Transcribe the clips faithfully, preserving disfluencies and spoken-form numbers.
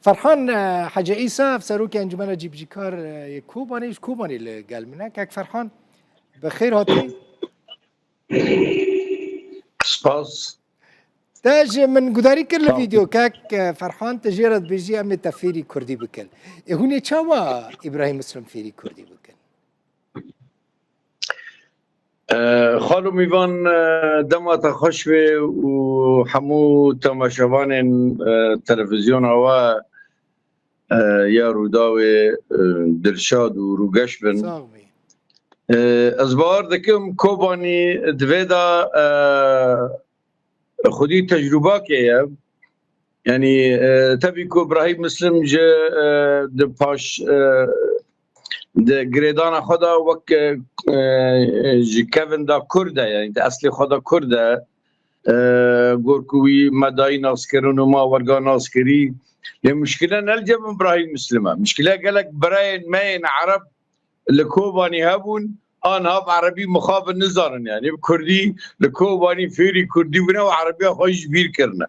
Ferhan, e, Hece Îsa, Serokê Encûmena Cîbicîkar, e, yê Kobanê, ji Kobanê li gel min e. Kek Ferhan, bi xêr hatî. Spas. Te ji min gudarî kir li vîdeo, kek, e, Ferhan, te jê re dibêjî em ê te fêrî kurdî bikin. Ê, hûn ê çawa Îbrahîm Muslim fêrî kurdî bikin? E, Xalo Mîvan, e, dema te xweş be û hemû temaşevanên, e, televîzyona we, e, ya Rûdawê, e, dilşad û rûgeş bin. Sax bî. E, ez bawer dikim Kobanî di vê de, e, xwedî tecrûbakê ye. Yanî, e, tevî ku Îbrahîm Muslim ji, e, di paş, e, di girêdana xwe de wek, e, e, ji kevin de Kurd e, yanî di eslê xwe de Kurd e. E, gor ku wî me dayî naskirin û ma werga naskirî. Lê muşkile ne li cem Îbrahîm Muslim e. Muşkile gelek birayên me yên Ereb li Kobanî hebûn, an hav Erebî mixabin nizanin, yanî bi Kurdî li Kobanî fêrî Kurdî bûne û Erebiya xwe ji bîr kirine.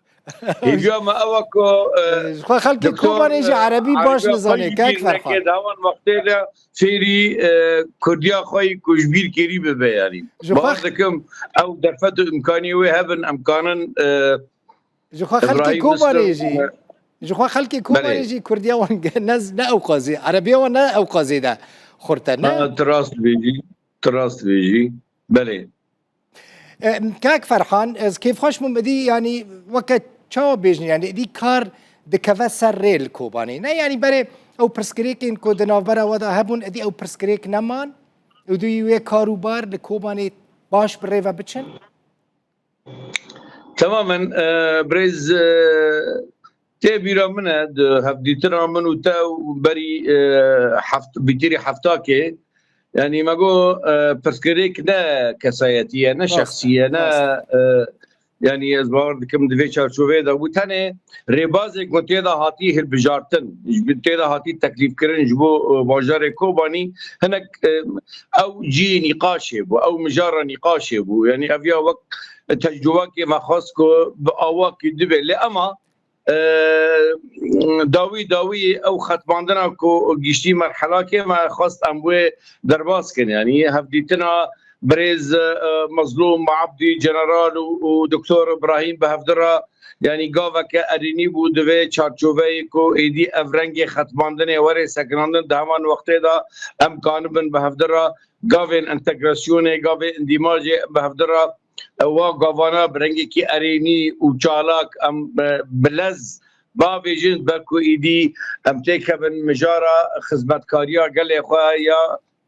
Hêviya me ew e ku, e, Ji xwe xelkê Kobanê jî Erebî baş nizane, kek Ferhan. Di heman wextê de fêrî, e, Kurdiya xwe yî ku ji bîr kirî bibe, yanî. Bawer dikim ew derfet û imkaniyê wê hebin, em kanin, e, Ji xwe xelkê Kobanê jî, ji xwe xelkê Kobanê jî Kurdiya wan ne, ne ew qazê, Erebiya wan ne ew qazê de xurt e, ne? Ha, tu rast dibêjî, tu rast dibêjî. Belê. E, kek Ferhan, ez kêfxweş bûm, êdî, yanî, weke çawa bêjin, yanî, êdî kar dikeve ser rê li Kobanê. Ne, yanî, berê ew pirsgirêkên ku di navbera we de hebûn, êdî ew pirsgirêk neman. Û dû wê kar û bar li Kobanê baş bi rê ve biçin? Temamen, e, birêz, e, tê bîra min e, di hevdîtina min û te û berî, e, heft-, bîtirî heftakê, yanî me got, e, pirsgirêk ne kesayetî ye, ne şexsî ye, ne, e, yanî ez bawer dikim di vê çarçoveyê de bû. Tenê rêbazê ku tê de hatî hilbijartin, ji bo tê de hatî teklîfkirin ji bo, e, bajarê Kobanî, hinek, e, ew cihê nîqaşê bû, ew mijara nîqaşê bû. Yanî ev ya wek tecrûbakê me xwest ku bi awakî dibe. Lê ema, e, dawî dawî ew xetmandina ku giştî merhelakê me xwest em wê derbas kin. Yanî hevdîtina birêz, e, Mezlûm Abdî, General û, û Doktor Îbrahîm bi hevdi re, yanî gaveke erênî bû di vê çarçoveyê ku êdî ev rengê xetmandinê were sekinandin, di heman wextê de em kanibin bi hevdi re gavên entegrasyonê, gavê îndîmajê bi hevdi re, e, wa gavana bi rengekî erênî û çalak em, e, bi lez bavêjin, ber ku êdî em têkevin mijara xizmetkariya gelê xwe ya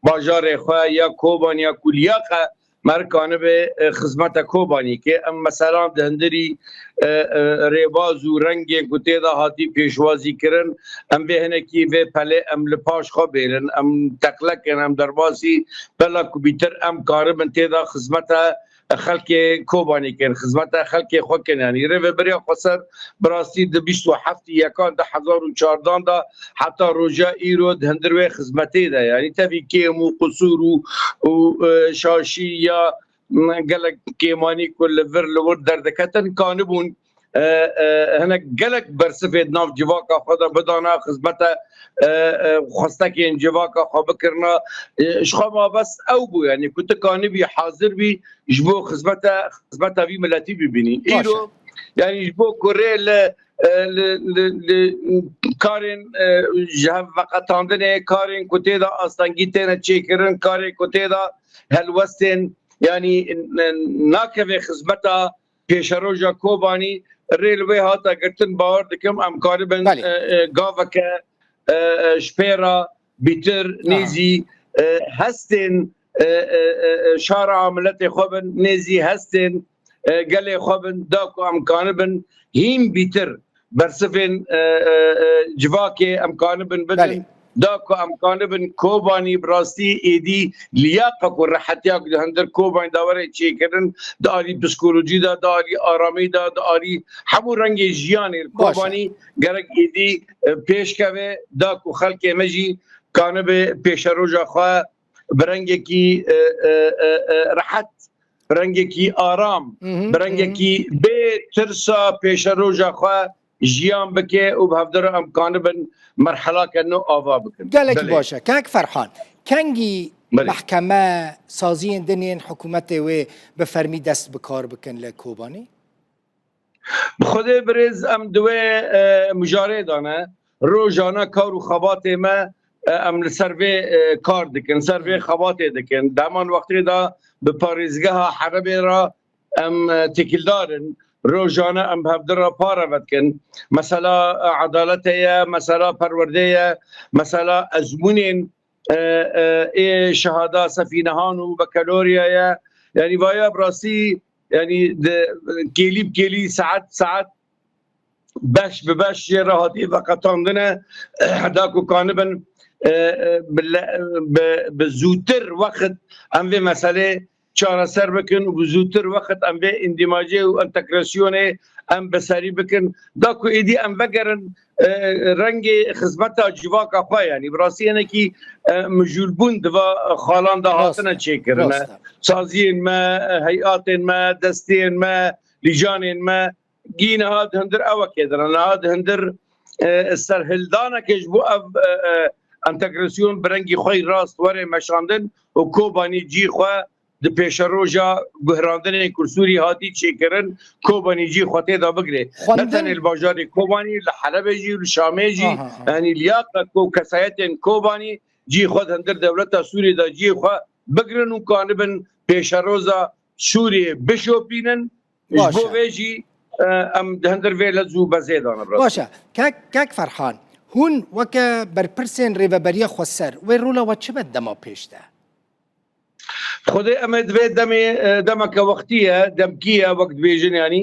bajarê xwe ya Kobanî ya ku liyaqe me kanibe, e, xizmeta Kobanî ke em meselan di hundirî, e, e, rêbaz û rengên ku tê de hatî pêşwazî kirin, em vê hinekî vê pelê em li paş xwe bêrin, em teqlekin, em derbasî pela ku bîtir em karibin tê de xizmeta xelkê Kobanî kin, xizmeta xelkê xwe kin. Yanî rêveberiya xweser bi rastî di bîst û heftî yekan du hezar û çardan de heta roja îro di hundir wê xizmetê de, yanî tevî kêm û qusûr û, û, e, şaşî ya, m, gelek kêmanî ku li vir li wir derdiketin, kanibûn, e, e, hinek gelek bersivê di nav civaka xwe de bidana, xizmete, e, e, xwestekên civaka xwe bikirina. E, ji xwe mabes ew bû, yanî ku tu kanibî hazir bî ji bo xizmete, xizmeta vî miletî bibînî. Baş e. Îro, yanî ji bo ku rê li, e, li, li, li karên, e, ji hev veqetandinê, karên ku tê de astengî têne çêkirin, karên ku tê de helwestên, yanî, n-, n-, nakeve xizmeta pêşeroja Kobanî, rê li wê hate girtin, bawer dikim em karibin, belê, e, e, gaveke, e, e, ji pê re bîtir, aha, nêzî, e, hestên, e, e, e, e, şara a miletê xwe bin, nêzî hestên, e, gelê xwe bin, da ku em kanibin hîn bîtir bersivên, e, e, e, civakê em kanibin bidin. Belê. Da ku em kanibin Kobanî bi rastî êdî liyaqe ku rehetiya ku di hundir Kobanî de were çêkirin, di alî psîkolojî de, di alî aramî de, di alî hemû rengê jiyanê li, baş e, Kobanî gerek êdî, e, pêşkeve, da ku xelkê me jî kanibe pêşeroja xwe bi rengekî, e, e, e, e, rehet, bi rengekî aram, mhm, bi rengekî, mhm, bê tirsa pêşeroja xwe jiyan bike û bi hevdira em kanibin merhelake nû ava bikin. Gelek Belê. baş e. Kek Ferhan, kengî Belê. mehkeme saziyên din yên hikûmetê wê bi fermî dest bi kar bikin li Kobanî? Bi Xwedê birêz em di wê, e, mijarê de ne. Rojane kar û xebatê me, e, em li ser vê, e, kar dikin, ser vê xebatê dikin. Di heman wextê de bi parêzgeha Helebê re em, e, têkildar in. Rojane em bi hevdira pare vedikin. Mesela, e, edaletê ye, mesela perwerdê ye, mesela ezmûnên, e, e, ê şehada Sefînehan û Bekalorya ye. Yanî vaya bi rastî, yanî di kêlî bi kêlî, saet saet, beş bi beş jê re hatî veqetandine, da ku kanibin, e, e, bi le-, bi, bi zûtir wext em vê meselê çareser bikin û bi zûtir wext em vê îndîmacê û entegrasyonê em bi serî bikin. Da ku êdî em vegerin, e, rengê xizmeta civaka xwe, yanî bi rastî hinekî, e, mijûlbûn di va xalan de Rast hatine e, çêkirine. rast e. Saziyên me, heyatên me, destiyên me, lîcanên me, gî niha di hundir ewekê de ne. Niha di hundir, e, serhildaneke ji bo ev, e, e, entegrasyon bi rengî xwe yî rast were meşandin û Kobanî cî xwe di pêşeroja guherandinên ku Sûrî hatî çêkirin, Kobanî cî xwe tê de bigire. Ne Xwendin. tenê li bajarê Kobanî, li Helebê jî, li Şamê jî, Aha, aha. yanî liyaqe ku kesayetên Kobanî cî xwe di hundir dewleta Sûrî de cî xwe bigirin û kanibin pêşeroza Sûriyê bişopînin. Ji Baş bo e. vê jî, e, em di hundir vê lez û bezê de ne, bi rastî. Baş e. Kek, Kek Ferhan, hûn weke berpirsên Rêveberiya Xweser, wê rola we çi be dema pêş de? Xwedê em ê di vê demê, e, demeke wextî ye, demkî ye, wek dibêjin, yanî.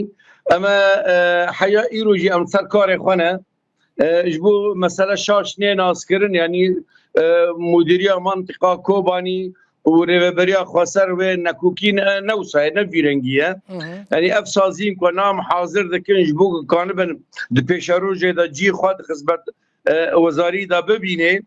Em ê, e, heya îro jî em ser karê xwe ne. E, ji bo mesele şaş nê naskirin, yanî, e, Mudîriya Mantiqa Kobanî û Rêveberiya Xweser wê nekokî ne, ne wisa ye, ne vî rengî ye. Hı hı. Yanî ev saziyên ku nam hazir dikin ji bo ku kanibin di pêşerojê de cî xwe di xizmet, e, wezarî de bibînê.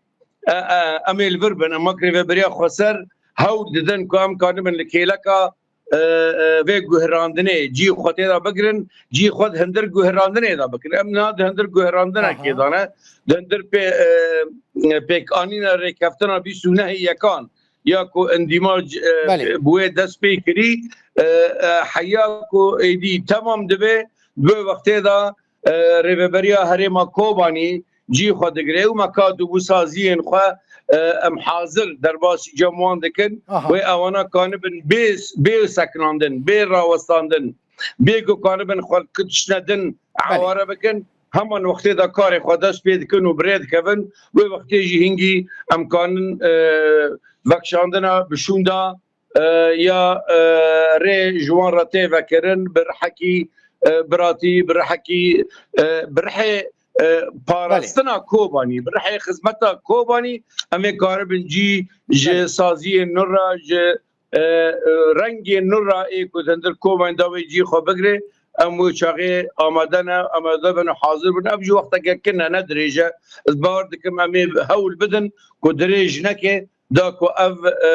E, e, em ê li vir bin, em wek Rêveberiya Xweser hewl didin ku em kanibin li kêleka, e, e, vê guherandinê cî xwe tê de bigirin, cî xwe di hundir guherandinê de bigirin. Em niha di hundir guherandinekê Aha. de ne, di hundir pê-, e, e, pêkanîna rêkeftina bîst û nehê yekan ya ku îndîmac, e, Belê. bi wê dest pê kirî, e, e, heya ku êdî temam dibe, di wê wextê de, e, Rêveberiya Herêma Kobanî cî xwe digire û me ka dûbû saziyên xwe, e, em hazir derbasî cem wan dikin. Aha. Wê ewana kanibin bê, bê sekinandin, bê rawestandin, bê ku kanibin xwe tiştine din Belê. eware bikin. Heman wextê de karê xwe dest pê dikin û bi rê dikevin. Wê wextê jî hingî em kanin, e, vekişandina bi şûnda, e, ya, e, rê ji wan re tê vekirin, bi rihekî, e, biratî, bi rihekî, e, bi rihê, e, parastina Kobanî, bi rihê xizmeta Kobanî, em ê karibin cî ji Belê. saziyên nû re, ji, e, e, rengên nû re ê ku di hundir Kobanî de wê cî xwe bigire, em wê çaxê amade ne, amade bin û hazir bin. Ev jî wexteke kin e, ne dirêj e. Ez bawer dikim em ê hewl bidin ku dirêj neke, da ku ev, e,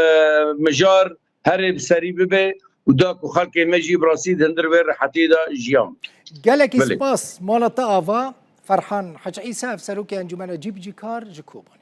mijar herê bi serî bibe û da ku xelkê me jî bi rastî di hundir vê rehetiyê de jiyan. Gelekî Belê. spas, mala te ava. Ferhan Hec Îsa, ev serokê Encûmena Cîbicîkar ji Kobanê.